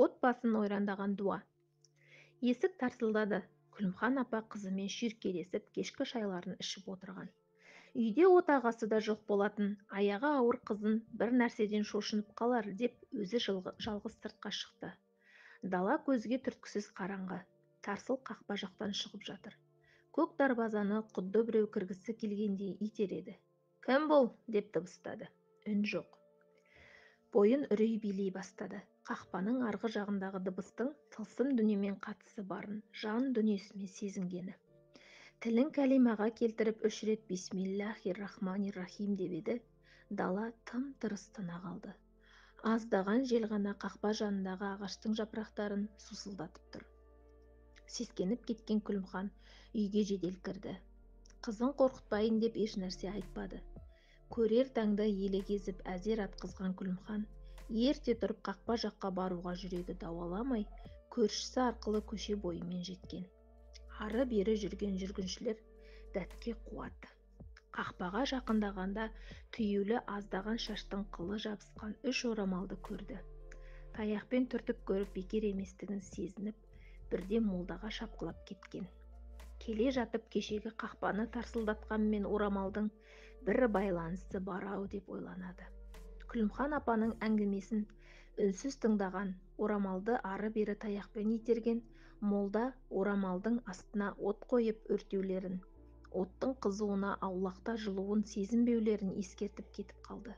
Отбасын ойрандаған дуа. Есік тарсылдады. Күлімхан апа қызымен шүйіркелесіп кешкі шайларын ішіп отырған. Үйде отағасы да жоқ болатын, аяғы ауыр қызын бір нәрседен шошынып қалар деп өзі жалғыз сыртқа шықты. Дала көзге түрткісіз қараңғы, тарсыл қақпа жақтан шығып жатыр. Көк дарбазаны құдды біреу кіргісі келгендей итереді. «Кім бұл?» деп дыбыстады. Үн жоқ. Бойын үрей билей бастады. Қақпаның арғы жағындағы дыбыстың тылсым дүниемен қатысы барын жан дүниесімен сезінгені. Тілін кәлимаға келтіріп 3 рет бисмиллахир-рахмани-рахим деп еді, дала тым-тырыс тына қалды. Аздаған жел ғана қақпа жанындағы ағаштың жапырақтарын сусылдатып тұр. Сескеніп кеткен Күлімхан үйге жедел кірді. Қызын қорқытпайын деп еш нәрсе айтпады. Көрер таңды елегезіп әзер атқызған Күлімхан ерте тұрып қақпа жаққа баруға жүрегі дауаламай, көршісі арқылы көше бойымен жеткен. Ары-бері жүрген жүргіншілер дәтке қуат. Қақпаға жақындағанда түюлі аздаған шаштың қылы жабысқан 3 орамалды көрді. Таяқпен түртіп көріп бекер еместігін сезініп, бірден молдаға шапқылап кеткен. Келе жатып кешегі қақпаны тарсылдатқанмен орамалдың бір байланысы бар-ау деп ойланады. Күлімхан апаның әңгімесін үнсіз тыңдаған, орамалды ары-бері таяқпен итерген молда орамалдың астына от қойып өртеулерін, оттың қызуына аулақта жылуын сезінбеулерін ескертіп кетіп қалды.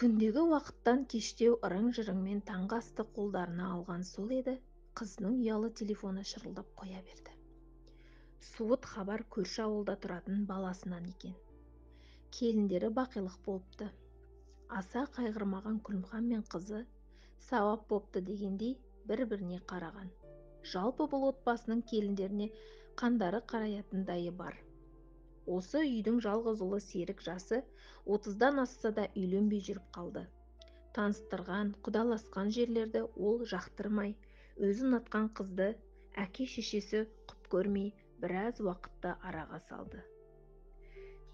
Күндегі уақыттан кештеу ырың-жырыңмен таңғы асты қолдарына алған сол еді, қызының ұялы телефоны шырылдап қоя берді. Суыт хабар көрші ауылда тұратын баласынан екен. Келіндері бақилық болыпты. Аса қайғырмаған Күлімхан мен қызы сауап бопты дегендей бір-біріне қараған. Жалпы бұл отбасының келіндеріне қандары қараятындайы бар. Осы үйдің жалғыз ұлы Серік жасы 30-дан асса да үйленбей жүріп қалды. Таныстырған, құдаласқан жерлерді ол жақтырмай, өзі ұнатқан қызды әке шешесі құп көрмей біраз уақытты араға салды.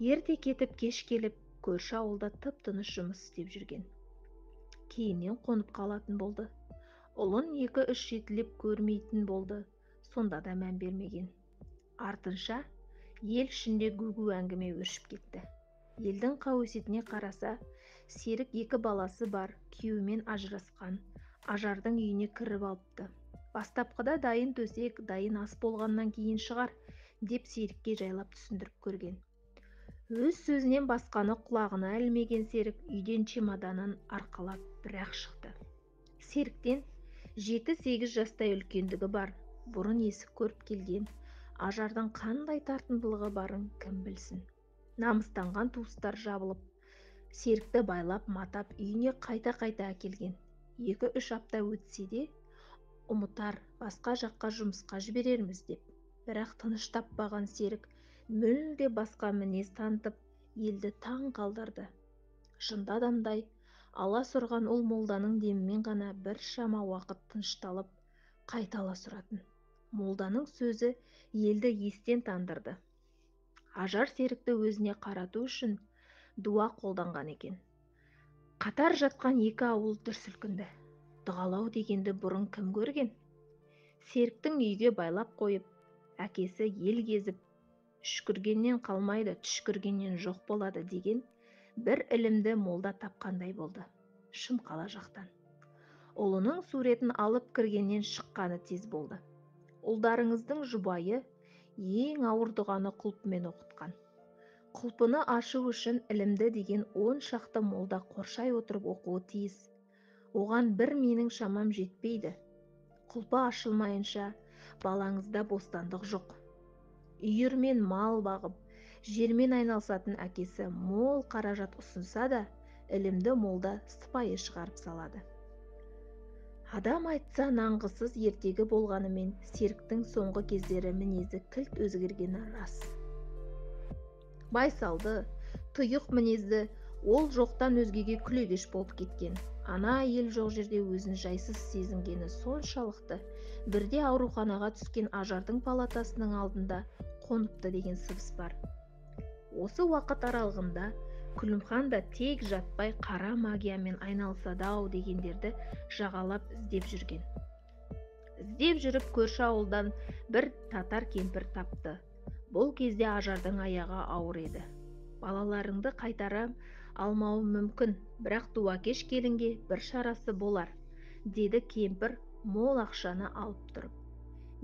Ерте кетіп кеш келіп, көрші ауылда тып-тыныш жұмыс істеп жүрген. Кейіннен қонып қалатын болды. Ұлын 2-3 жетілеп көрмейтін болды, сонда да мән бермеген. Артынша ел ішінде гу-гу әңгіме өршіп кетті. Елдің қауесетіне қараса, Серік 2 баласы бар, күйеуімен ажырасқан, Ажардың үйіне кіріп алыпты. Бастапқыда дайын төсек, дайын ас болғаннан кейін шығар, деп Серікке жайлап түсіндіріп көрген. Өз сөзінен басқаны құлағына ілмеген Серік үйден чемоданын арқалап бірақ шықты. Серіктен 7-8 жастай үлкендігі бар, бұрын есік көріп келген, Ажардың қандай тартымдылығы барын кім білсін. Намыстанған туыстар жабылып, Серікті байлап матап үйіне қайта-қайта әкелген. 2-3 апта өтсе де, ұмытар, басқа жаққа жұмысқа жіберерміз деп. Бірақ тыныш таппаған Серік мүлде басқа мінез танытып, елді таң қалдырды. Жынды адамдай аласұрған ол молданың демімен ғана біршама уақыт тынышталып, қайта аласұратын. Молданың сөзі елді естен тандырды. Ажар Серікті өзіне қарату үшін дуа қолданған екен. Қатар жатқан 2 ауыл дүр сілкінді. Дұғалау дегенді бұрын кім көрген? Серіктің үйге байлап қойып, әкесі ел кезіп, үшкіргеннен қалмайды, түшкіргеннен жоқ болады деген бір ілімді молда тапқандай болды. Шымқала жақтан. Ұлының суретін алып кіргеннен шыққаны тез болды. Ұлдарыңыздың жұбайы ең ауыр дұғаны құлпымен оқытқан. Құлпыны ашу үшін ілімді деген 10 шақты молда қоршай отырып оқуы тиіс. Оған бір менің шамам жетпейді. Құлпы ашылмайынша балаңызда бостандық жоқ. Үйірмен мал бағып, жермен айналысатын әкесі мол қаражат ұсынса да, ілімді молда сыпайы шығарып салады. Адам айтса нанғысыз ертегі болғанымен Серіктің соңғы кездері мінезі кілт өзгергені рас. Байсалды, тұйық мінезді, ол жоқтан өзгеге күлегеш болып кеткен. Ана әйел жоқ жерде өзін жайсыз сезінгені соншалықты, бірде ауруханаға түскен Ажардың палатасының алдында қоныпты деген сыбыс бар. Осы уақыт аралығында Күлімхан да тек жатпай қара магиямен айналысады-ау дегендерді жағалап іздеп жүрген. Іздеп жүріп көрші ауылдан бір татар кемпір тапты. Бұл кезде Ажардың аяғы ауыр еді. Балаларыңды қайтара алмауым мүмкін, бірақ дуакеш келінге бір шарасы болар, деді кемпір мол ақшаны алып тұрып.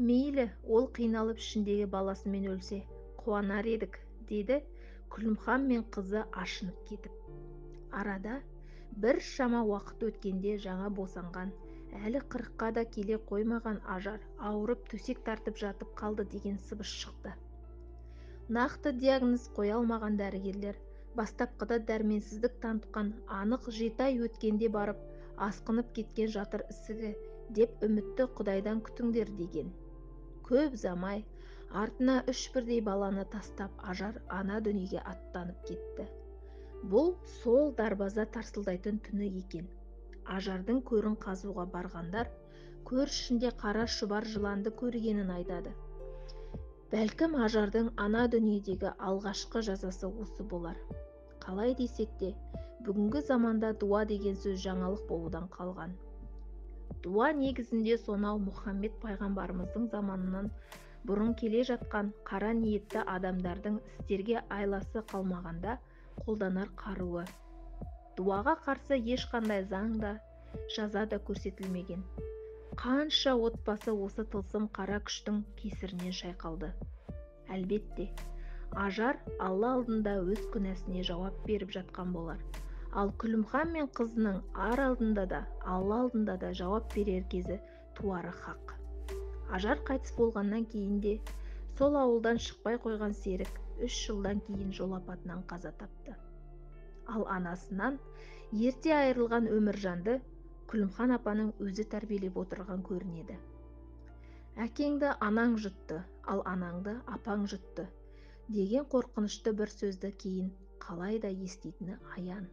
Мейлі, ол қиналып ішіндегі баласымен өлсе, қуанар едік, деді Күлімхан мен қызы ашынып кетіп. Арада бір шама уақыт өткенде жаңа босанған, әлі 40-қа да келе қоймаған Ажар ауырып төсек тартып жатып қалды деген сыбыс шықты. Нақты диагноз қоя алмаған дәрігерлер бастапқыда дәрменсіздік танытқан, анық 7 ай өткенде барып асқынып кеткен жатыр ісігі деп үмітті Құдайдан күтіңдер деген. Көп ұзамай артына 3 бірдей баланы тастап Ажар ана дүниеге аттанып кетті. Бұл сол дарбаза тарсылдайтын түні екен. Ажардың көрін қазуға барғандар көр ішінде қара шұбар жыланды көргенін айтады. Бәлкім Ажардың ана дүниедегі алғашқы жазасы осы болар. Қалай десек те, бүгінгі заманда дуа деген сөз жаңалық болудан қалған. Дуа негізінде сонау Мұхаммед пайғамбарымыздың заманынан бұрын келе жатқан қара ниетті адамдардың істерге айласы қалмағанда қолданар қаруы. Дуаға қарсы ешқандай заң да, жаза да көрсетілмеген. Қанша отбасы осы тылсым қара күштің кесірінен шайқалды. Әлбетте, Ажар Алла алдында өз күнәсіне жауап беріп жатқан болар. Ал Күлімхан мен қызының ар алдында да, Алла алдында да жауап берер кезі туары хақ. Ажар қайтыс болғаннан кейін де сол ауылдан шықпай қойған Серік 3 жылдан кейін жол апатынан қаза тапты. Ал анасынан ерте айырылған Өміржанды Күлімхан апаның өзі тәрбиелеп отырған көрінеді. Әкеңді анаң жұтты, ал анаңды апаң жұтты деген қорқынышты бір сөзді кейін қалай да еститіні аян.